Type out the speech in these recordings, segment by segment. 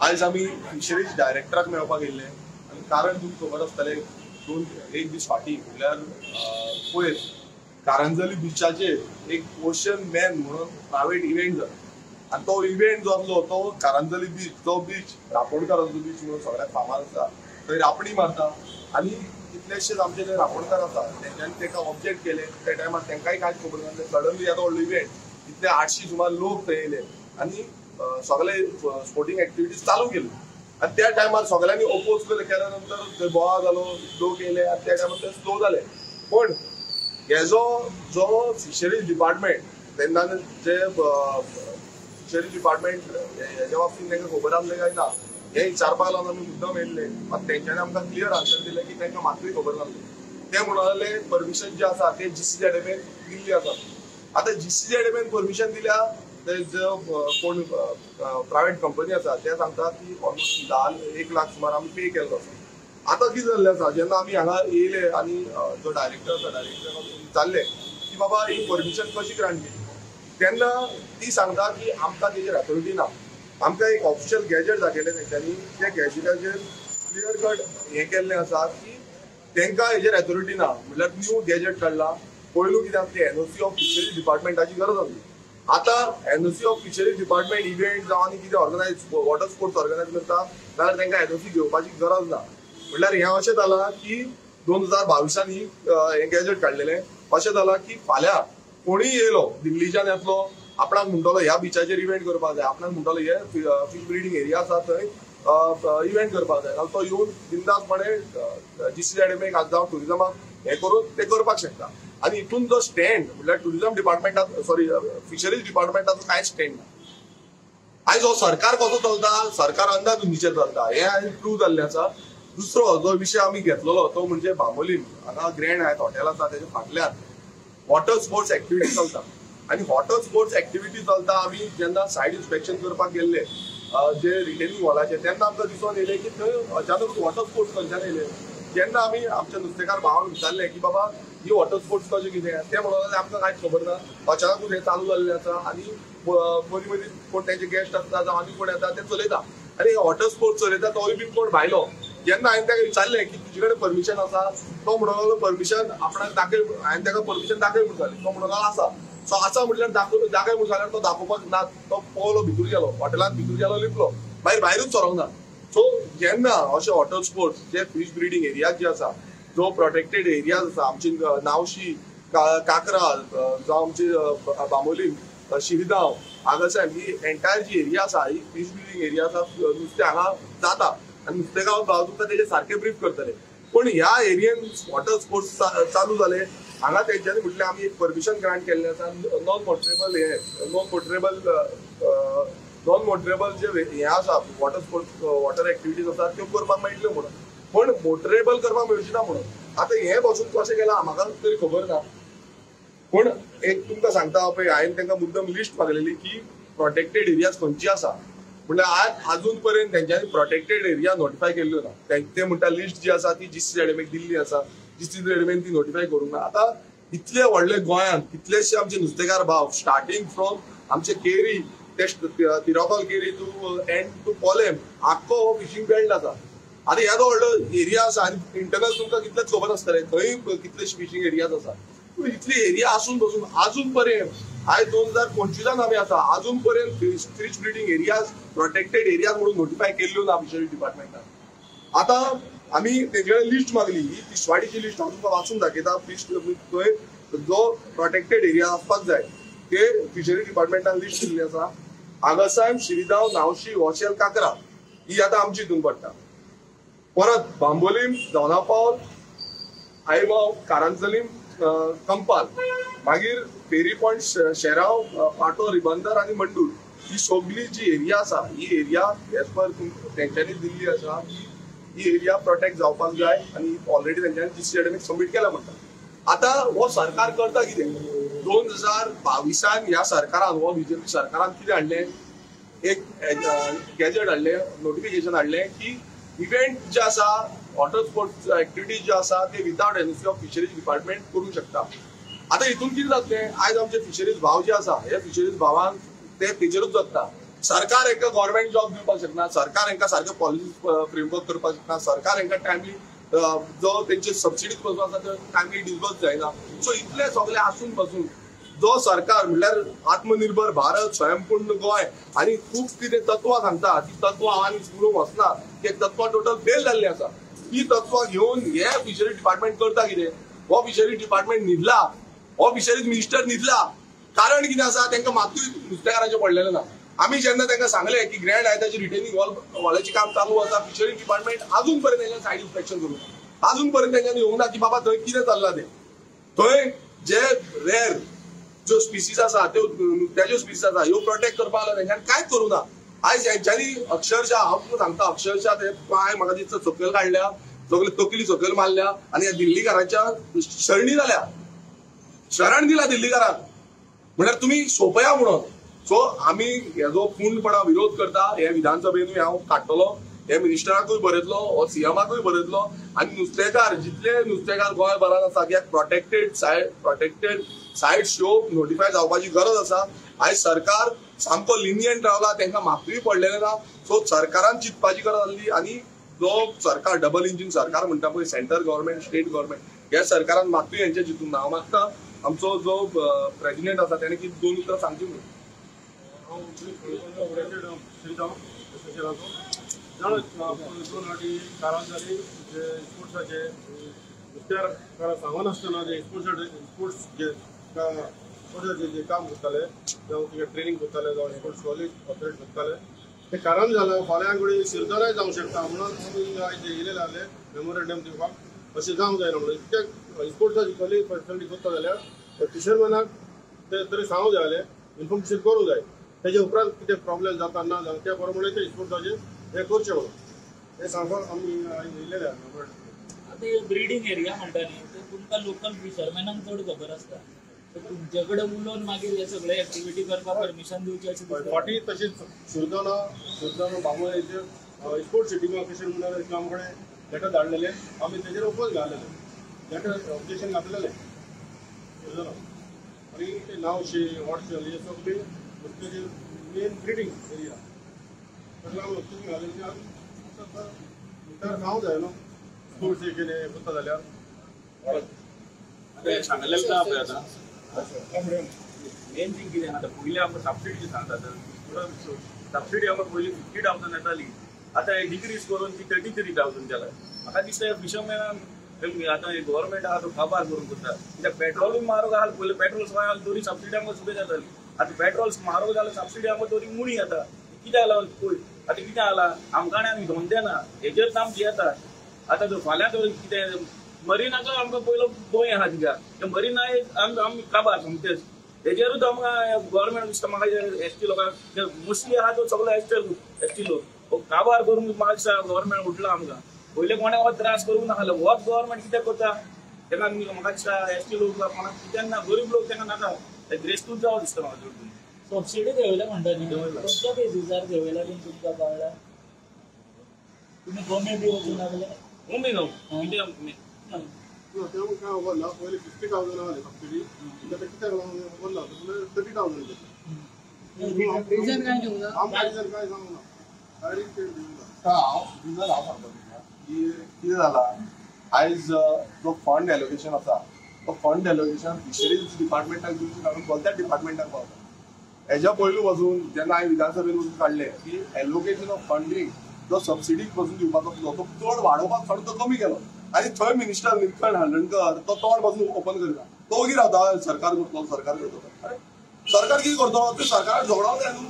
आयज आमी फिशरीज डायरेक्टराक मेळपाक येयल्ले आनी कारण तुमकां खबर आसतलें, एक दीस फाटीं म्हणल्यार पयर कारंजली बिचाचेर एक ओशन मॅन म्हणून प्रायवेट इव्हेंट जालो आनी तो इव्हेंट जो आसलो तो कारंजली बीच, जो बीच रापोणकारांचो बीच म्हणून सगळ्याक फामाद आसा, थंय रापणी मारता आनी कितलेशेच आमचे जे रापोणकार आसा तेंच्यांनी ताका ऑब्जेक्ट केले. त्या टायमार तांकांय कांयच खबर नासलें. सडनली येदो व्हडलो इव्हेंट, इतले 800 सुमार लोक थंय येयले आनी सगळे स्पोर्टींग एक्टिविटीज चालू केल्यो आनी त्या टायमार सगळ्यांनी ओपोज केल्या नंतर थंय बोवाळ जालो, लोक येयले आनी त्या टायमार ते स्लो जाले. पण हेजो जो फिशरीज डिपार्टमेंट तेन्ना जे फिशरीज डिपार्टमेंट हेज्या बाबतींत तांकां खबर आसलें काय ना हें विचारपाक लागून आमी मुद्दम येयल्ले. मात तेंच्यांनी आमकां क्लियर आन्सर दिलें की तांकां मातूय खबर नासलें. ते म्हणून लागले परमिशन जें आसा तें GCZMA दिल्ली आसा. आतां GCZMA permission दिल्या, ते जो कोण प्रायवेट कंपनी आसा ते सांगता की ऑलमोस्ट 10 लाख सुमार आमी पे केल्लो आसा. आतां कितें जाल्लें आसा, जेन्ना आमी हांगा येयले आनी जो डायरेक्टर आसा डायरेक्टरान विचारलें की बाबा ही परमिशन कशी ग्रांट केली, तेन्ना ती सांगता की आमकां तेजेर अथॉरिटी ना. आमकां एक ऑफिशियल गॅजेट दाखयलें तेंच्यांनी, त्या गॅजेटाचेर क्लियर कट हें केल्लें आसा की तेंकां हेजेर अथॉरिटी ना. म्हणल्यार न्यू गॅजेट काडला. पयलू कितें आसलें, NOC of fisheries डिपार्टमेंटाची गरज आसली. आतां NOC of fisheries department event जावं आनी कितें ऑर्गनायज वॉटर स्पोर्ट्स ऑर्गनायज करता जाल्यार तांकां NOC घेवपाची गरज ना. म्हणल्यार हें अशें जालां की 2022 ही हें गॅजेट काडलेलें. अशें जालां की फाल्यां कोणीय येयलो दिल्लीच्यान येतलो, आपणाक म्हणटलो ह्या बिचाचेर इव्हेंट करपाक जाय, आपणाक म्हणटलो हे फीश ब्रिडींग एरिया आसा थंय इव्हेंट करपाक जाय, जाल्यार तो येवन बिंदासपणे GCZMA जावं टुरिजमाक हें करून ते करपाक शकता. आनी हितून जो स्टँड म्हणल्यार टुरिजम डिपार्टमेंटाचो, सॉरी फिशरीज डिपार्टमेंटाचो कांयच स्टँड ना. आयज हो सरकार कसो चलता, सरकार अंदाधुंदीचेर चलता हें आयज प्रूव जाल्लें आसा. दुसरो जो विशय आमी घेतलेलो तो म्हणजे बांबोलीम हांगा ग्रँड हायत हॉटेल आसा तेच्या फाटल्यान वॉटर स्पोर्ट्स एक्टिविटी चलता आनी वॉटर स्पोर्ट्स एक्टिविटी चलता. आमी जेन्ना सायड इन्स्पेक्शन करपाक गेल्ले जे रिटेनिंग वॉलाचे तेन्ना आमकां दिसून येयलें की थंय अचानक वॉटर स्पोर्ट्स खंयच्यान येयले. जेन्ना आमी आमच्या नुस्तेकार भावांक विचारलें की बाबा ही वॉटर स्पोर्ट्स कशें कितें, ते म्हणून लागले आमकां कांयच खबर ना, अचानकूच हें चालू जाल्लें आसा आनी मदीं मदीं कोण तेंचे गेस्ट आसता जावं आनी कोण येता ते चलयता आनी वॉटर स्पोर्ट्स चलयता तोय बीन कोण भायलो. जेन्ना हांवें ताका विचारलें की तुजे कडेन परमिशन आसा, तो म्हणून लागलो परमिशन आपणाक दाखय. हांवें ताका परमिशन दाखय म्हूण सांगलें, तो म्हणून लागलो आसा. सो आसा म्हटल्यार दाखय म्हूण सांगल्यार तो दाखोवपाक ना, तो पळयलो भितर गेलो, हॉटेलांत भितर गेलो, लिपलो, मागीर भायरूच सरोंक ना. सो जेन्ना अशे वॉटर स्पोर्ट्स जे फीश ब्रिडींग एरियाज जे आसा, जो प्रोटेक्टेड एरियाज आसा, आमची नावशी, काकरा जावं आमची बांबोलीम, शिरगांव, हांगासर ही एंटायर जी एरिया आसा ही फीश ब्रिडींग एरिया आसा. नुस्तें हांगा जाता आनी नुस्तें भाव तुमकां तेजे सारके ब्रीफ करतले. पूण ह्या एरियेन वॉटर स्पोर्ट्स चालू जाले हांगा तेंच्यांनी म्हटलें आमी एक परमिशन ग्रांट केल्लें आसा नॉन मोटरेबल, हे नॉन मोटरेबल जे हें आसा वॉटर स्पोर्ट्स वॉटर एक्टिविटीज आसा त्यो करपाक मेळटल्यो म्हणून, पूण मोटरेबल करपाक मेळची ना म्हणून. आतां हें बसून कशें केलां म्हाका तरी खबर ना. पूण एक तुमकां सांगता पळय, हांवें तांकां मुद्दम लिस्ट मागलेली की प्रोटेक्टेड एरियाज खंयची आसा. म्हणल्यार आज अजून पर्यंत तेंच्यांनी प्रोटेक्टेड एरिया नोटिफाय केल्ल्यो ना. ते म्हणटा लिस्ट जी आसा ती GCZMA दिल्ली आसा, GCZMA ती नोटिफाय करूंक ना. आतां इतले व्हडले गोंयांत कितलेशे आमचे नुस्तेकार भाव, स्टार्टींग फ्रॉम आमचे केरी ते Tiracol Keri to end to Polem आख्खो हो फिशींग बेल्ट आसा. आतां येदो व्हडलो एरिया आसा आनी इंटरनल तुमकां कितलेंच खबर आसतलें थंय कितलेशे फिशींग एरियाज आसा. पूण इतली एरिया आसून बसून अजून पर्यंत आयज 2025 आमी आसा, अजून पर्यंत fish breeding areas protected areas म्हणून नोटिफाय केल्ल्यो ना फिशरीज डिपार्टमेंटान. आतां आमी तेंचे कडेन लिस्ट मागली, ही तिसवाडीची लिस्ट हांव तुमकां वाचून दाखयता. फिश थंय जो प्रोटेक्टेड एरिया आसपाक जाय ते फिशरी डिपार्टमेंटान लिस्ट दिल्ली आसा. आगसायम, शिरिदांव, नावशी, वॉशेल, काकरा ही आतां आमची हितून पडटा. परत बांबोलीम, दोनापावल, आयगांव, कारंजलीम, कंपाल, मागीर फेरी पॉयंट, शेराव, पाटो, रिबंदर आनी मंडूर ही सगळी जी एरिया आसा ही एरिया एज पर तेंच्यांनी दिल्ली आसा की ही एरिया प्रोटेक्ट जावपाक जाय आनी ऑलरेडी तेंच्यांनी GCZMA submit केला म्हणटा. आतां हो सरकार करता कितें, 2022 ह्या सरकारान, हो बीजेपी सरकारान कितें हाडलें, एक गॅजेट हाडलें, नोटिफिकेशन हाडलें की इव्हेंट जे आसा वॉटर स्पोर्ट्स एक्टिविटीज जे आसा ते without NOC of fisheries department करूंक शकता. आतां हितून कितें जातलें, आयज आमचे फिशरीज भाव जे आसा हे फिशरीज भावांक ते तेजेरूच जगता. सरकार हेंकां गव्हर्मेंट जॉब दिवपाक शकना, सरकार हेंकां सारके पॉलिसी फ्रेमवर्क करपाक शकना, सरकार हेंकां टायमली जो तेंचे सबसिडी वचून आसा ते टायमली डिसबर्स जायना. सो इतले सगळे आसून बसून जो सरकार म्हणल्यार आत्मनिर्भर भारत, स्वयंपूर्ण गोंय आनी खूब कितें तत्वां सांगता, ती तत्वां आनी उलोवंक वचना, ते तत्वां टोटल फेल जाल्ली आसा. ती तत्वां घेवन हे फिशरी डिपार्टमेंट करता कितें? हो फिशरी डिपार्टमेंट न्हिदला, हो फिशरीज मिनिस्टर न्हिदला. कारण कितें आसा, तांकां मातूय नुस्तेकारांचें पडलेलें ना. आमी जेन्ना तांकां सांगलें की ग्रँड आयताची रिटेनिंग वॉलाचें काम चालू आसा, फिशरी डिपार्टमेंट अजून पर्यंत तेंच्यान सायड इन्स्पेक्शन करूंक ना, अजून पर्यंत तेंच्यांनी येवंक ना की बाबा थंय कितें चल्लां तें. थंय जे रेर ज्यो स्पिसीस आसा त्यो नुस्त्याच्यो स्पिसीस आसा ह्यो प्रोटेक्ट करपाक जाल्यार तेंच्यांनी कांयच करूं ना. आयज हेंच्यांनी अक्षरशः हांव तुमकां सांगता, अक्षरशः ते पांय म्हाका दिसता सकयल काडल्या, सगळे तकली सकयल मारल्या आनी ह्या दिल्लीकारांच्या शरणी जाल्या, शरण दिला दिल्लीकारांक. म्हणल्यार तुमी सोंपया म्हणून. सो आमी हेजो पूर्णपणा विरोध करता. हे विधानसभेनूय हांव काडटलो, हे मिनिस्टराकूय बरयतलो, हो सीएमाकूय बरयतलो. आनी नुस्तेकार, जितले नुस्तेकार गोंयभरान आसा की प्रोटेक्टेड सायट शो नोटिफाय जावपाची गरज आसा. आयज सरकार सामको लिनियंट रावला, तांकां मातूय पडलेलें ना. सो सरकारान चिंतपाची गरज आसली. आनी जो सरकार डबल इंजीन सरकार म्हणटा पळय, सेंट्रल गव्हर्मेंट स्टेट गव्हर्मेंट, ह्या सरकारान मातूय हेंचें चिंतूंक ना. हांव मागता आमचो जो प्रेजिडेंट आसा तेणें कितें दोन उतरां सांगची म्हणून. दोन फावटी कारंजाली जे स्पोर्ट्साचे नुस्त्यार सांगनासतना जे स्पोर्ट्स जे स्पोर्ट्साचे जे काम करताले, जावं कितें ट्रेनींग करताले, जावं स्पोर्ट्स कॉलेज ऑपरेट करताले, ते कारण जालां फाल्यां कडेन शिरदोनाय जावंक शकता म्हणून आमी आयज येयलेले आहले मेमोरेंडम दिवपाक. अशें जावंक जायना म्हणून कित्याक स्पोर्ट्साची कॉलेज फेसिलिटी करता जाल्यार फिशरमॅनाक ते तरी सांगूंक जाय जालें, इन्फॉर्मेशन करूंक जाय. तेजे उपरांत कितें प्रॉब्लेम जाता ना जाता त्या प्रमाणे ते स्पोर्ट्साचेर हें करचें म्हणून हें सांगपाक आमी येयलेले आहा. आतां ब्रिडींग एरिया म्हणटा न्ही, ते तुमकां लोकल फिशरमॅनांक चड खबर आसता, तुमचे कडेन उलोवन मागीर हे सगळे एक्टिविटी करपाक परमिशन दिवची अशें दिसता. फाटीं तशीच शिरदोना बांबोळेचेर स्पोर्ट्स सिटी कशें म्हणल्यार आमचे कडेन लेटर धाडलेले, आमी तेजेर ओपोज घालेले, लेटर ऑब्जेक्शन घातलेलें शिरदोना. आनी ते नावशे वॉटशेल हे सगळे नुस्त्याचे मेन ब्रिडींग एरिया सगळें आमी ऑब्जेक्शन घालेलें. भितर खावंक जाय न्हू स्पोर्ट्स कितें करता जाल्यार. सांगलें ना पळय आतां मेन थींग कितें आतां पयलीं आमकां सबसिडी सांगतात, सबसिडी आमकां पयलीं 50,000 येताली, आतां डिक्रीज करून ती 33,000 केला. म्हाका दिसता फिशरमॅनान आतां गव्हर्मेंट आहा तो काबार करून करता, कित्याक पेट्रोलूय म्हारग आहा. पयलीं पेट्रोल सगळें आहा तरी सबसिडी आमकां सुबेज जाताली, आतां पेट्रोल म्हारग जाल्यार सबसिडी आमकां तरी उणी येता. कित्याक लागून पळय आतां कितें जाला, आमकां आमी धंदे ना हेजेरच आमी जियेता. आतां जर फाल्यां तर कितें मरिनाचो आमकां पयलो गोंय आहा तिका, ते मरिना आमी काबार सोमतेच हेजेरूच आमकां गव्हर्मेंट दिसता म्हाका एस टी लोकांक मोस्टली आहा तो सगळो एस टी लोक काबार करून म्हाका दिसता गव्हर्मेंट उठला आमकां. पयले कोणें त्रास करूंक नासलो, होच गव्हर्मेंट कित्याक करता तेका म्हाका दिसता एस टी लोक कोणाक कित्याक ना, गरीब लोक तेका नाका, ते ग्रेस्तूच जावं दिसता म्हाका चड. सबसिडी देंवयल्या म्हणटा न्ही, खंयच्या बेजीसार देंवयल्या बीन तुमकां कळ्ळें? तुमी गोमे बी वचूंक लागले? गोमे न्हू कितें तें काय खबर ना, पयलीं 50,000 आहली सबसिडी, आतां कित्याक लागून खबर ना, 30,000 केली. रिजन काय दिवंक ना? आमकां रिजन काय सांगूंक ना, डायरेक्ट दिवंक ना. हांव रिजन हांव सांगता तुमकां की कितें जालां, आयज जो फंड एलोकेशन आसा तो फंड एलोकेशन फिशरीज डिपार्टमेंटाक दिवचें काडून भलत्याच डिपार्टमेंटाक पावता. हेज्या पयलू पासून जेन्ना हांवें विधानसभेन वचून काडलें की एलोकेशन ऑफ फंडींग जो सबसिडीक पासून दिवपाचो आसलो तो चड वाडोवपाक काडून तो कमी केलो. आनी थंय मिनिस्टर निलकंठ हळदणकर तो तोंड पासून ओपन करिना, तो ओगी रावता, सरकार करतलो सरकार करतलो. अरे सरकार कितें करतलो, तूं सरकाराक झगडोंक जाय न्हू,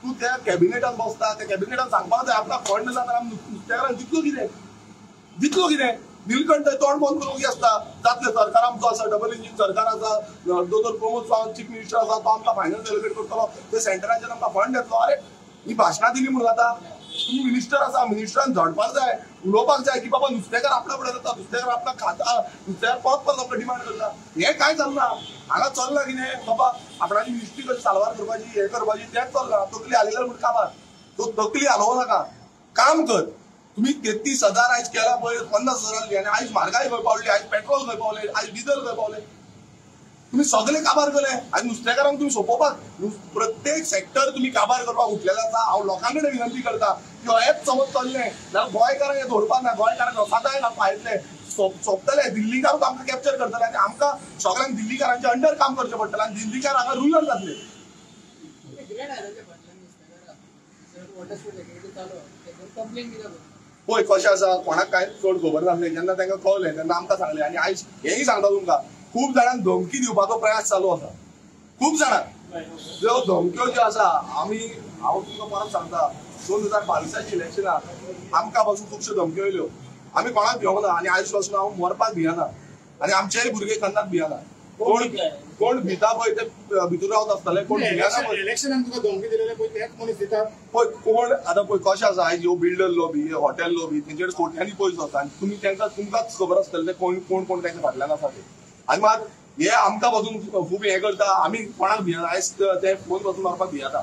तूं त्या कॅबिनेटान बसता, त्या कॅबिनेटान सांगपाक जाय आपणाक फंड ना जाल्यार आमी नुस्तेकारांक दितलो कितें, दितलो कितें. निलकंठ थंय तोंड बंद करून ओगी आसता, जातलें सरकार आमचो आसा, डबल इंजीन सरकार आसा, दोतोर प्रमोद सावंत चीफ मिनिस्टर आसा, तो आमकां फायनान्स एलोकेट करतलो, ते सेंटराचेर आमकां फंड येतलो. अरे ही भाशणां दिली म्हणून जाता? तुम्ही मिनिस्टर आसा, मिनिस्टरान झडपाक जाय, उलोवपाक जाय की बाबा नुस्तेकार आपल्या फुडें जाता, नुस्तेकार आपणाक खाता, नुस्तेकार परत परत आपलो डिमांड करता. हें कांय चलना हांगा, चल्लां कितें बाबा आपणाची मिनिस्ट्री कशी साल्वार करपाची, हें करपाची तेंच चल्लां. तकली हालयल्यार म्हूण काबार, तो तकली हालोवं नाका, काम कर. तुम्ही 33,000 आयज केला पळय, 50,000 आनी आयज म्हारगाय खंय पावली, आयज पेट्रोल खंय पावले, आयज डिझल खंय पावले. तुम्ही सगळे काबार केले आनी नुस्तेकारांक तुम्ही सोंपोवपाक प्रत्येक सेक्टर तुम्ही काबार करपाक उठलेलो आसा. हांव लोकां कडेन विनंती करता की हेंच समज चल्लें जाल्यार गोंयकारांक हें दवरपाक ना. गोंयकारांक रसाताय पायतले सोंपतले. दिल्लीकारूच आमकां कॅप्चर करतले आनी आमकां सगळ्यांक दिल्लीकारांच्या अंडर काम करचें पडटलें आनी दिल्लीकार हांगा रुलर जातले. पळय कशें आसा, कोणाक कांय चड खबर नासलें. जेन्ना तांकां कळलें तेन्ना आमकां सांगलें. आनी आयज हेंय सांगता तुमकां, खूब जाणांक धमकी दिवपाचो प्रयास चालू आसा. खूब जाणांक ज्यो धमक्यो ज्यो आसा, आमी हांव तुमकां परत सांगता, 2022 इलेक्शनाक आमकां पासून खुबश्यो धमक्यो येयल्यो. आमी कोणाक भिवना आनी आयज पासून हांव मरपाक भियना आनी आमचेय भुरगे केन्नाच भियना. कोण कोण भिता पळय ते भितर रावत आसतले, कोण भियना पळय. इलेक्शनाक तुका धमकी दिलेले पळय तेच मनीस दिता. पळय कोण आतां पळय कशें आसा, आयज ह्यो बिल्डर लॉबी, हॉटेल लॉबी तेंचेर कोट्यांनी पयसो आसा आनी तुमी तांकां तुमकांच खबर आसतलें ते कोण कोण कोण तांच्या फाटल्यान आसा ते. आनी मात हे आमकां पासून खूब हें करता, आमी कोणाक भियना. आयज ते फोन पासून मारपाक भियेता.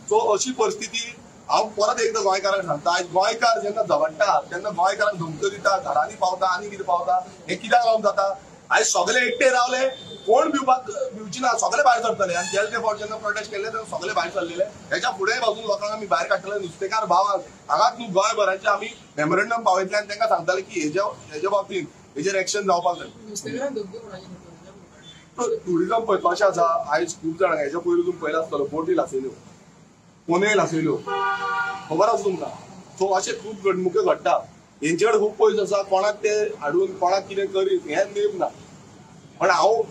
सो अशी परिस्थिती हांव परत एकदां गोंयकारांक सांगता, आयज गोंयकार जेन्ना झगडटा तेन्ना गोंयकारांक धमक्यो दिता, घरांनी पावता आनी कितें पावता. हें कित्याक लागून जाता? आयज सगळे एकटे रावले, कोण भिवपाक भिवची ना, सगळे भायर सरतले. आनी गेले ते फावट जेन्ना प्रोटेस्ट केल्ले तेन्ना सगळे भायर सरलेले. हेच्या फुडें पासून लोकांक आमी भायर काडटले. नुस्तेकार भावांक हांगाच न्हू गोंयभराचे आमी मेमोरेंडम पावयतले आनी तांकां सांगतले की हेजे बाबतींत हेजेर एक्शन जावपाक जाय. टुरिजम पळय कशें आसा, आयज खूब जाणांक हेच्या पयलीं तुमी पळयला आसतलो, बोटी लासयल्यो, कोनय लासयल्यो, खबर आसा तुमकां. सो अशें खूब घडणुक्यो घडटा. हेंचे कडेन खूब पयसो आसा, कोणाक ते हाडून कोणाक कितें करीत हें नेम ना. पण हांव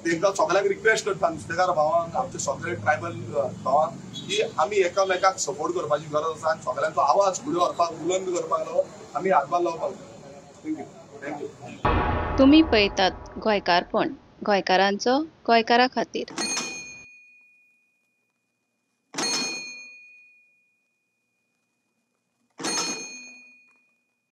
तांकां सगळ्यांक रिक्वेस्ट करता, नुस्तेकार भावांक, आमचे सगळे ट्रायबल भावांक, की आमी एकामेकाक सपोर्ट करपाची गरज आसा आनी सगळ्यांचो आवाज फुडें व्हरपाक, बुलंद करपाक लागून आमी हातभार लावपाक जाय. Thank you. Thank you. तुमी पळयतात गोंयकारपण, गोंयकारांचो गोंयकारा खातीर.